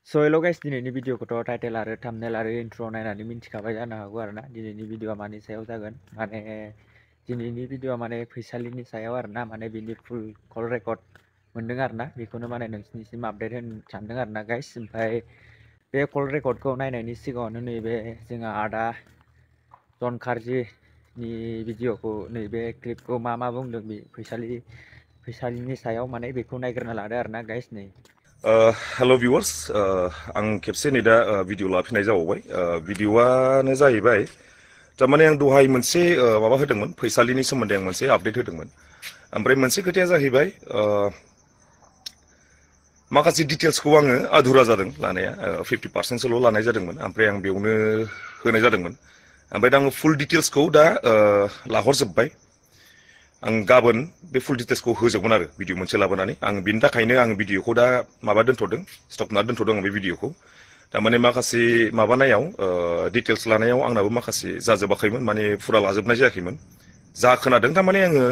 So hello guys, दिनैनि भिडिअखौथ' title आरो thumbnail आरो इन्ट्र नायनानै मिन्थिखाबाय जानो हागौ आरोना दिनैनि भिडिअआ मानि सायाव जागोन माने दिनैनि भिडिअआ माने फैसालिनि सायाव आरोना माने बिनि फुल कल रेकर्ड मोनदों आरोना बेखौनो माने नोंसिनिसिम आपडेट होनो सानदों आरोना गाइस। ओमफ्राय बे कल रेकर्डखौ नायनायनि सिगाङावनो नैबे जोंहा आदा जन कार्जिनि भिडिअखौ नैबे क्लिपखौ मा बुंदों बे फैसालिनि सायाव माने बेखौ नायग्रोना लादो आरोना गाइस नै। हेल' भिउवार्स आं खेबसे नै दा भिडिअ लाफिननाय जाबावबाय। भिडिअआनो जाहैबाय थारमाने आं दहाय मोनसे माबा होदोंमोन फैसालिनि सोमोन्दै आं मोनसे आपडेट होदोंमोन। ओमफ्राय मोनसे खोथाया जाहैबाय माखासे डिटेल्सखौ आङो आधुरा जादों लानाया 50%सोल' लानाय जादोंमोन। ओमफ्राय आं बेयावनो होनाय जादोंमोन। ओमफ्राय दा आङो फुल डिटेल्सखौ दा लाहरजोब्बाय। आं गाबोन बे फुल डिटेल्सखौ होजोबगोन आरो भिडिअ मोनसे लाबोनानै आं बिनि थाखायनो आं भिडिअखौ दा माबा दोन्थ'दों स्टप ना दोन्थ'दों आं बे भिडिअखौ। थारमाने माखासे माबानायाव डिटेल्स लानायाव आंनाबो माखासे जाजोबाखैमोन माने फुरा लाजोबनाय जायाखैमोन। जा खोनादों थारमाने आङो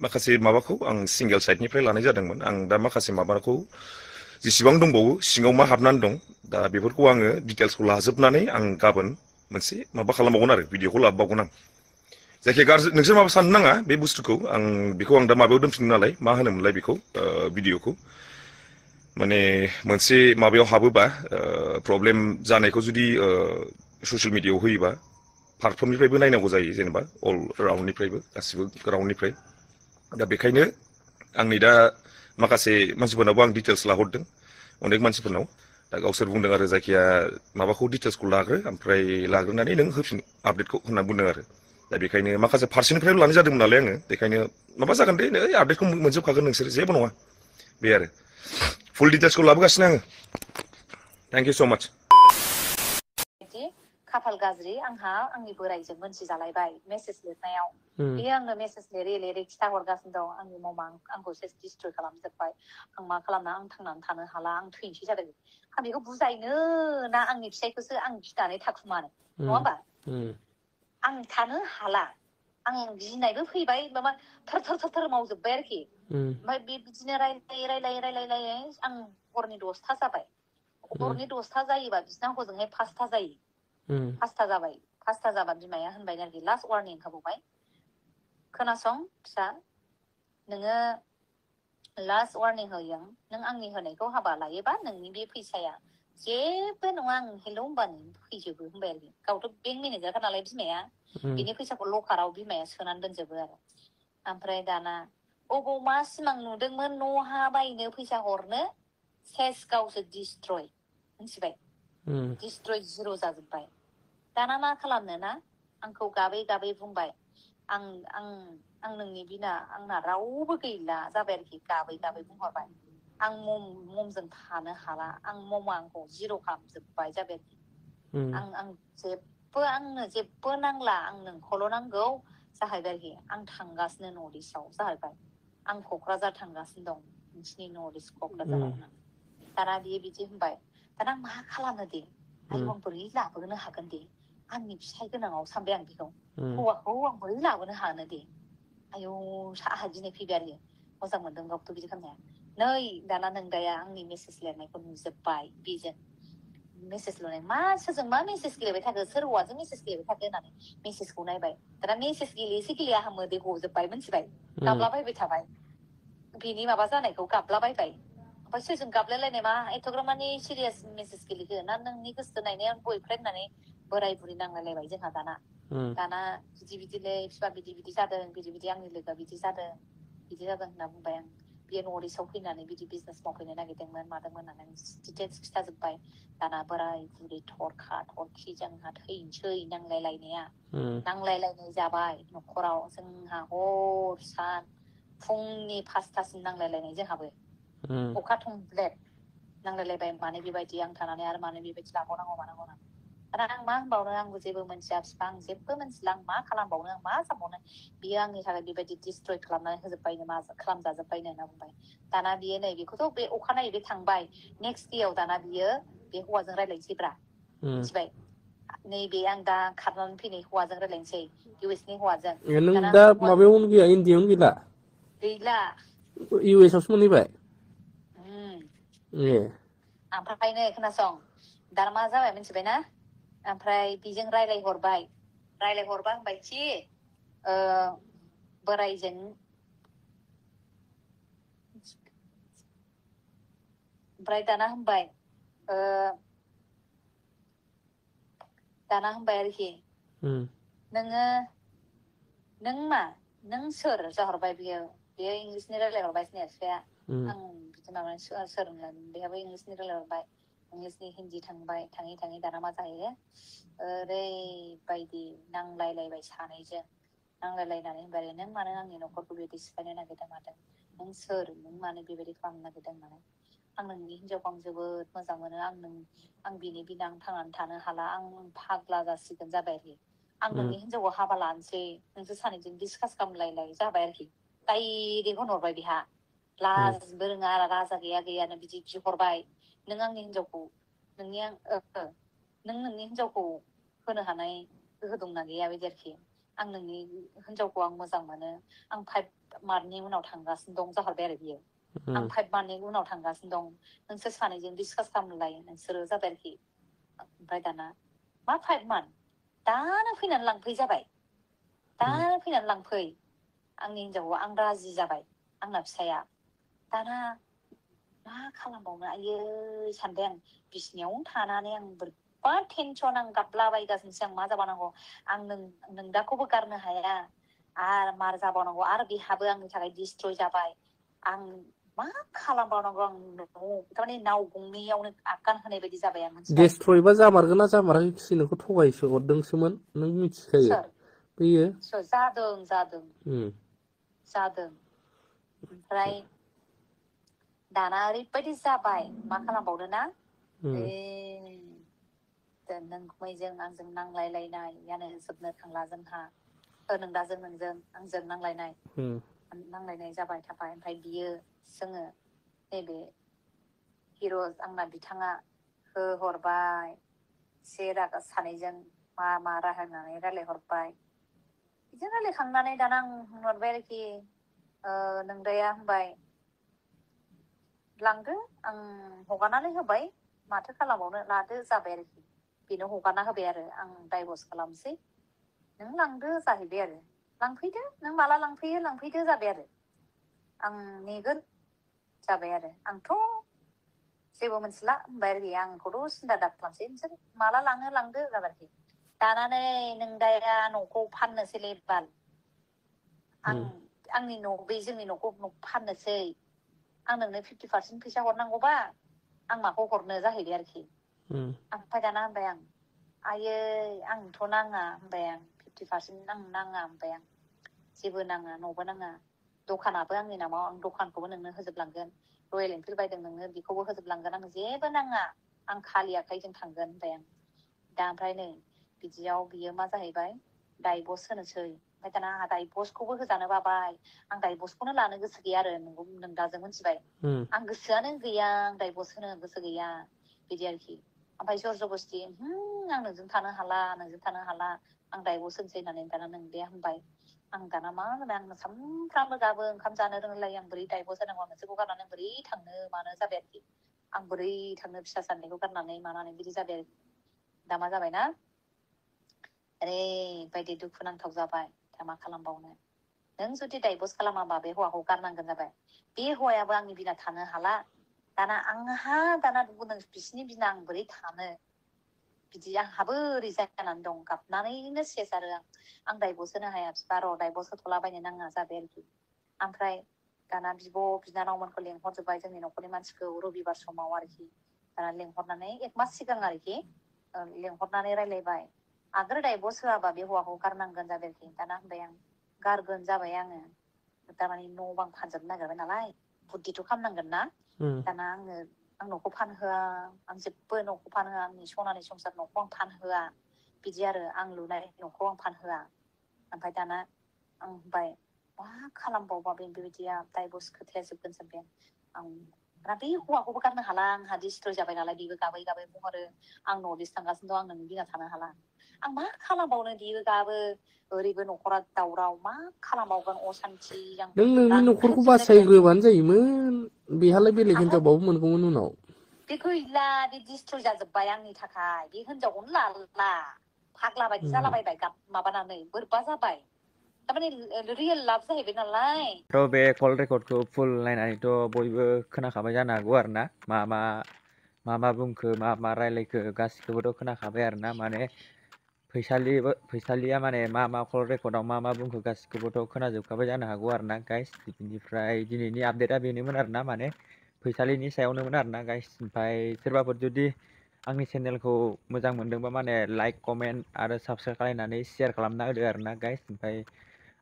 माखासे माबाखौ आं सिंगेल साइडनिफ्राय लानाय जादोंमोन। आं दा माखासे माबाखौ जेसेबां दंबावो सिङाव मा हाबनानै दं दा बेफोरखौ आङो डिटेल्सखौ लाजोबनानै आं गाबोन मोनसे माबा खालामबावगोन आरो भिडिअखौ लाबोबावगोन आं। जायखिया गाज्रि नोंसोर माबा साननो नाङा बे बुस्थुखौ आं बेखौ आं दा माबायाव दोनफिनदों नालाय मा होनोमोनलाय बेखौ भिडिअखौ माने मोनसे माबायाव हाबोबा प्रब्लेम जानायखौ जुदि ससियेल मिडियायाव होयोबा फारफ्रोमनिफ्रायबो नायनांगौ जायो जेनेबा अल राउन्डनिफ्रायबो गासिबो राउन्डनिफ्राय। दा बेखायनो आंनि दा माखासे मानसिफोरनावबो आं डिटेल्स लाहरदों अनेक मानसिफोरनाव। दा गावसोर बुंदों आरो जायखिया माबाखौ डिटेल्सखौ लाग्रो ओमफ्राय लाग्रोनानै नों होफिन आपडेटखौ होनना बुंदों आरो। दा बेखायनो माखासे फारसेनिफ्रायबो लानाय जादोंमोन नालाय आङो बेखायनो माबा जागोन दे नै आपडेटखौ मोनजोबखागोन नोंसोर जेबो नङा बे आरो। फुल डिटेल्सखौ लाबोगासिनो आङो। थेंक इउ स' माच। खाफाल गाज्रि आंहा आंनि बोराइजों मोनथिजालायबाय मेसेज लिरनायाव बे आंनो मेसेज लिरै लिरै खिथाहरगासिनो दं आंनि ममा आंखौ सेस डिस्ट्रय खालामजोब्बाय आं मा खालामना आं थांनानै थानो हाला आं थैनोसै जादों। आं बेखौ बुजायनो ना आंनि फिसायखौसो आं गिनानै थाखुमानो नङा होमबा आं थानो हाला आं गिनायबो फैबाय माबा थर मावजोब्बाय आरोखि। ओमफ्राय बिदिनो रायलायै आं हरनि 10था जाबाय। हरनि 10था जायोबा बिसिना हजोंहाय 5था जायो। 5था जाबाय 5था जाबा बिमाया होनबाय आरोखि लास्ट वार्निं होबावबाय खोनासं फिसा नोङो लास्ट वार्निं होयो नों आंनि होनायखौ हाबा लायोबा नोंनि बे फैसाया जेबो नङा आं हेल' होनबानो फैजोबो होनबाय आरोखि। गावथ' बेंक मेनेजारखा नालाय बिमाया बिनि फैसाखौ लकाराव बिमाया सोनानै दोनजोबो आरो। ओमफ्राय दाना अबाव मा सिमां नुदोंमोन न' हा बायनो फैसा हरनो सेस गावसो डिस्ट्रय मिथिबाय डिस्ट्रय जिर' जाजोब्बाय। दाना मा खालामनो ना आंखौ गाबै गाबै बुंबाय आं नोंनि बिना आंना रावबो गैला जाबाय आरोखि गाबै गाबै बुंहरबाय। आं ममजों थानो हाला आं ममा आंखौ जिर' खालामजोब्बाय जाबाय आरोखि। आंनो जेबो नांला आं नोंखौल' नांगौ जाहैबाय आरोखि। आं थांगासिनो नर्थ इस्टआव जाहैबाय आं क'क्राझार थांगासिनो दं नोंसिनि नर्थ इस्ट क'क्राझाराव होननानै। दाना बियो बिदि होनबाय दाना आं मा खालामनो दे आयौ आं बोरै लाबोनो हागोन दे आंनि फिसाय गोनाङाव सानबाय आं बेखौ हौवाखौ आं बोरै लाबोनो हानो दे आयौ आंहा गिनाय फैबाय आरो मोजां मोनदों गावथ' बिदि खालामनाया। नै दाना नोंदाया आंनि मेसेज लिरनायखौ नुजोब्बाय बेजों मेसेज लिरनाय मा सोरजों मा मेसेज गेलेबाय थाखो सोर हौवाजों मेसेज गेलेबाय थाखो होननानै मेसेजखौ नायबाय। दाना मेसेज गेलेयोसै गेलेया आंहा मोदै गजोब्बाय मिथिबाय गाबलाबायबाय थाबाय बिनि माबा जानायखौ गाबलाबायबाय। ओमफ्राय सोरजों गाबलायलायनाय मा एथ'ग्राम मानि सिरियास मेसेज गेलेखो ना नोंनि गोसो थोनायनि बयफ्रेन्ड होननानै बोराय बुरि नांलायलायबाय जोंहा दाना बिदिलै बिफा बिदि जादों बिदि आंनि लोगोआ बिदि जादों होनना बुंबाय आं। बियो नर्थ इस्टआव फैनानै बिदि बिजनेस मावफैनो नागिरदोंमोन मादोंमोन होननानै डिटेल्स खिथाजोब्बाय। दाना बोराय बुरै थरखा थरखि जोंहा थैनोसै नांलायलायनाय जाबाय न'खराव जोंहा हर सान फुंनि 5थासिम नांलायलायनाय जोंहाबो अखा थंब्लेद नांलायलायबाय मानो बेबायदि आं थानानै आरो मानो बेबायदि लाबावनांगौ मानांगौ होननानै। दाना आं मा होनबावनो आंबो जेबो मोनथिया बिफा आं जेबो मोनथिला आं मा खालामबावनो आं मा सानबावनो बियो आंनि थाखाय बेबायदि डिस्ट्रय खालामनानै होजोब्बायनो मा खालामजाजोब्बायनो होनना बुंबाय। दाना बियो नै बेखौथ' बे अखानायै बे थांबाय नेक्स्ट देयाव दाना बियो बे हौवाजों रायलायनोसैब्रा मिथिबाय नैबे आं दा खारनानै फैनाय हौवाजों रायलायनोसै इउ एस नि हौवाजों। नों दाना दा हौवा माबायावनो गैया इण्डियाआवनो गैला गैला इउ एस आवसो मोनहैबाय। ए ओमफ्राय नै खोनासं दाना मा जाबाय मिथिबायना ओमफ्राय बिजों रायलायहरबाय होनबाय खि बोरायजों ओमफ्राय दाना होनबाय आरोखि नोङो नों सोर जाहरबाय बेयो इंलिसनि रायलायहरबाय बिफाया आं बिदि माबानि सोर बेहाबो इंलिसनि रायलायहरबाय इंलिसनि हिन्दी थाङै दाना मा जाहैयो ओरैबायदि नांलायलायबाय सानैजों नांलायलायनानै होनबाय नों मानो आंनि न'खरखौ बेबायदि सिफायनो नागिरदों मादों नों सोर नों मानो बेबायदि खालामनो नागिरदों माने आं नोंनि हिनजावखौ आं जोबोद मोजां मोनो आं बिनि बिना आं थांनानै थानो हाला आं फाग्ला जासिगोन जाबाय आरोखि आं नोंनि हिनजावखौ हाबा लानोसै नोंसोर सानैजों डिसकास खालामलायलाय जाबाय आरोखि डाइरेक्ट होनहरबाय बिहा लाजबो रोङा राजा गैयानो बिदि हरबाय नों आंनि हिनजावखौ नों नोंनि हिनजावखौ होनो हानाय गोहो दंना गैया बिदि आरोखि आं नोंनि हिनजावखौ आं मोजां मोनो आं 5 मार्चनि उनाव थांगासिनो दं जाहरबाय आरो बियो आं 5 मार्चनि उनाव थांगासिनो दं नोंसोर सानैजों डिसकास खालामलाय नोंसोरो जाबाय आरोखि ओमफ्राय दाना मा 5 मार्च दानो फैनानै लांफै जाबाय दानो फैनानै लांफै आंनि हिनजावखौ आं राजि जाबाय आंना फिसाया दाना मा खालामबावनो आयै सानबाय आं बिसिनायावनो थानानै आं बोरैबा टेनसन आं गाबलाबायगासिनोसो आं मा जाबावनांगौ आं नोंदाखौबो गारनो हाया आरो मार जाबावनांगौ आरो बेहाबो आंनि थाखाय डिस्ट्रय जाबाय आं मा खालामबावनांगौ आं थारमाने नाव गंनैयावनो आगान होनाय बायदि जाबाय आं मिथिबाय डिस्ट्रयबा जामारगोन ना जामाराखै नोंखौ थगायसो हरदोंसोमोन नों मिथिखायो बैयो जादों ओमफ्राय दाना ओरैबायदि जाबाय मा खालामबावनो ना नोंजों आंजों नांलायलायनायानो जोबनो थांला जोंहा नोंदाजों नोंजों आंजों नांलायनाय जाबाय थाबाय ओमफ्राय बियो जोङो नैबे हिर' आंना बिथाङा होहरबाय से रागा सानैजों मा राहा होननानै रायलायहरबाय बिदिनो रायलायखांनानै दाना आं होनहरबाय आरोखि नोंदाया होनबाय लांदो आं हगारनानै होबाय माथो खालामबावनो लादो जाबाय आरोखि बेनो हगारना होबाय आरो आं डाइभर्स खालामसै नों लांदो जाहैबाय आरो लांफैदो नों माला लांफैदो जाबाय आरो आं नेगोन जाबाय आरो आंथ' जेबो मोनथिला होनबाय आरोखि आंखौथ' सिन्था दाखालामसै नोंसोर माला लांदो जाबाय आरोखि दाना नै नोंदाया न'खौ फाननोसैलै बाल आंनि बे जोंनि न'खौ फाननोसै आं नोंनो 50% फैसा हरनांगौबा आं माखौ हरनो जाहैबाय आरोखि ओमफ्राय दाना होनबाय आं आयै आंथ' नाङा होनबाय आं 50% आं नाङा होनबाय आं जेबो नाङा न'बो नाङा दखानाबो आंनि नामाव आं दखानखौबो नोंनो होजोबलांगोन रयेल एनफिल्ड बायदों नोंनो बेखौबो होजोबलांगोन आं जेबो नाङा आं खालि आखाइजों थांगोन होनबाय आं दा ओमफ्राय नै बिदियाव बियो मा जाहैबाय डाइभर्स होनोसै ओमफ्राय दाना आंहा डाइभर्सखौबो होजानो बाबाय आं डाइभर्सखौनो लानो गोसो गैया आरो नोंदाजों मोनथिबाय आं गोसोआनो गैया आं डाइभर्स होनो गोसो गैया बिदि आरोखि ओमफ्राय जर जबस्थि आं नोंजों थानो हाला आं डाइभर्स होनोसै होननानै दाना नोंदाया होनबाय आं दाना मा होनो आं सानफ्रामबो गाबो ओंखाम जानो रोंलाय आं बोरै डाइभर्स होनांगौ नोंसोरखौ गारनानै बोरै थांनो मानो जाबाय आरोखि आं बोरै थांनो फिसा साननायखौ गारनानै मानानै बिदि जाबाय आरोखि दा मा जाबायना ओरैबायदि दुखुनांथाव जाबाय दा मा खालामबावनो नों जुदि डाइभर्स खालामाबा बे हौवाखौ गारनांगोन जाबाय बे हौवायाबो आंनि बिना थानो हाला दाना आंहा दाना बिसिनि बिना आं बोरै थानो बिदि आंहाबो ओरै जानानै दं गाबनानैनो सेस आरो आं डाइभर्स होनो हाया बिफा र' डाइभर्स होथ'लाबायनो नाङा जाबाय आरोखि ओमफ्राय दाना बिब' बिनानावमोनखौ लेंहरजोब्बाय जोंनि न'खरनि मानसिखौ रबिबार समाव आरोखि दाना लेंहरनानै 1 मास सिगां आरोखि लेंहरनानै रायलायबाय आगोल डाइभर्स होआबा बे हौवाखौ गारनांगोन जाबाय आरोखि दाना होनबाय आं गारगोन जाबाय आङो थारमाने न' बां फानजोबनो नागिरबाय नालाय बुद्धिथ' खालामनांगोन ना दाना आं न'खौ फानहोआ आं जेबो न'खौ फानहोआ आंनि सनानि संसार न'खौ आं फानहोआ बिदि आरो आं लुनाय न'खौ आं फानहोआ ओमफ्राय दाना आं होनबाय मा खालामबावबा बेबायदिया डाइभर्स खोथाया जोबगोन सानबाय आं दाना बे हौवाखौबो गारनो हाला आंहा डिस्ट्रय जाबाय नालाय बेबो गाबै गाबै बुंहरो आं नर्थ-इस्ट थांगासिनो दं आं नोंनि बिना थानो हाला आं मा खालामबावनो बियो गाबो ओरैबो न'खरा दावराव मा खालामबावगोन असान्थि आं नों नोंनि न'खरखौ रानख्रेबजोबनो नागिरदों बासायग्रोबानो जायोमोन बेहालाय बेलेग ओमफ्राय हिनजावबाबो मोनगौमोन उनाव बे गैला बे डिस्ट्रय जाजोब्बाय आंनि थाखाय बे हिनजावखौनो लाला फाग्ला बायदि जालाबायबाय माबानानै बोरैबा जाबाय थारमाने रियेल लाभ जाहैबाय नालाय थ' बे कल रेकर्डखौ फुल नायनानैथ' बयबो खोनाखाबाय जानो हागौ आरो ना मा बुंखो मा रायलायखो गासिखौबोथ' खोनाखाबाय आरो ना माने फैसालिया माने मा कल रेकर्डआव मा बुंखो गासिखौबोथ' खोनाजोबखाबाय जानो हागौ आरो ना गाइस बिनिफ्राय दिनैनि आपडेटआ बेनोमोन आरो ना माने फैसालिनि सायावनोमोन आरो ना गाइस ओमफ्राय सोरबाफोर जुदि आंनि चेनेलखौ मोजां मोनदोंबा माने लाइक कमेन्ट आरो साबस्क्राइब खालामनानै शेयार खालामना होदो आरो ना गाइस ओमफ्राय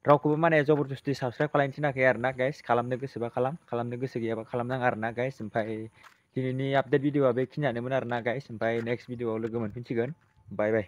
रावखौबो माने जबरदस्ति साबस्क्राइब खालामनो थिनाखै आरो ना गाइस खालामनो गोसोबा खालामनो गोसो गैयाबा खालामनाङा आरो ना गाइस ओमफ्राय दिनैनि आपडेट भिडिअआ बेखिनियानोमोन आरो ना गाइस ओमफ्राय नेक्स्ट भिडिअआव लोगो मोनफिनसिगोन बाय बाय